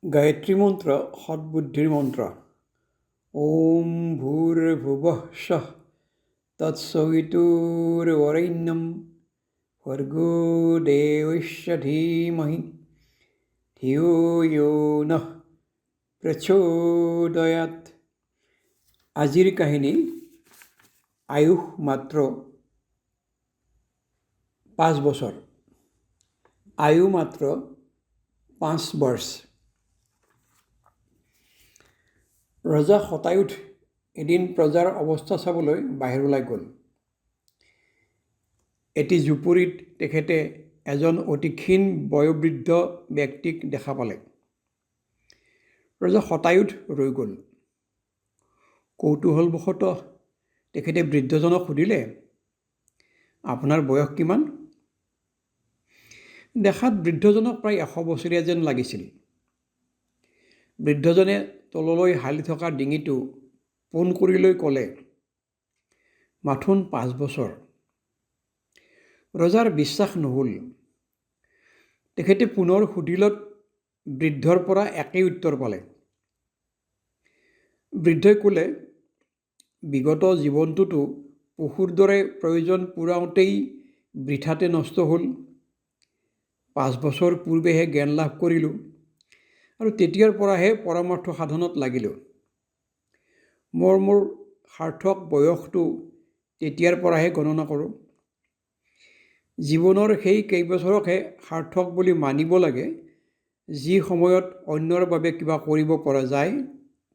গায়ত্ৰী মন্ত্ৰ সদ্বুদ্ধিৰ মন্ত্ৰ। ওম ভূৰ্ভুৱঃ স্বঃ তৎসবিতুৰ্বৰেণ্যম ভৰ্গো দেৱস্য ধীমহি ধিয়ো য়ো নঃ প্ৰচোদয়াৎ। আজিৰ কাহিনী আয়ুস মাত্ৰ 5 বছৰ, আয়ু মাত্ৰ 5 বৰ্ষ। ৰজা শতায়ুধ এদিন প্ৰজাৰ অৱস্থা চাবলৈ বাহিৰলৈ গ'ল। এটি জুপুৰিত তেখেতে এজন অতি ক্ষীণ বয়োবৃদ্ধ ব্যক্তিক দেখা পালে। ৰজা শতায়ুধ ৰৈ গ'ল। কৌতূহলবশতঃ তেখেতে বৃদ্ধজনক সুধিলে, আপোনাৰ বয়স কিমান? দেখাত বৃদ্ধজনক প্ৰায় 100 বছৰীয়া যেন লাগিছিল। বৃদ্ধজনে তললৈ হালি থকা ডিঙিটো পোন কৰি লৈ ক'লে, মাথোন 5 বছৰ। ৰজাৰ বিশ্বাস নহ'ল। তেখেতে পুনৰ সুধিলত বৃদ্ধৰ পৰা একেই উত্তৰ পালে। বৃদ্ধই ক'লে, বিগত জীৱনটোতো পশুৰ দৰে প্ৰয়োজন পূৰাওঁতেই বৃথাতে নষ্ট হ'ল। 5 বছৰ পূৰ্বেহে জ্ঞান লাভ কৰিলোঁ আৰু তেতিয়াৰ পৰাহে পৰমাৰ্থ সাধনত লাগিলোঁ। মই মোৰ সাৰ্থক বয়সটো তেতিয়াৰ পৰাহে গণনা কৰোঁ। জীৱনৰ সেই কেইবছৰকহে সাৰ্থক বুলি মানিব লাগে, যি সময়ত অন্যৰ বাবে কিবা কৰিব পৰা যায়।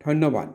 ধন্যবাদ।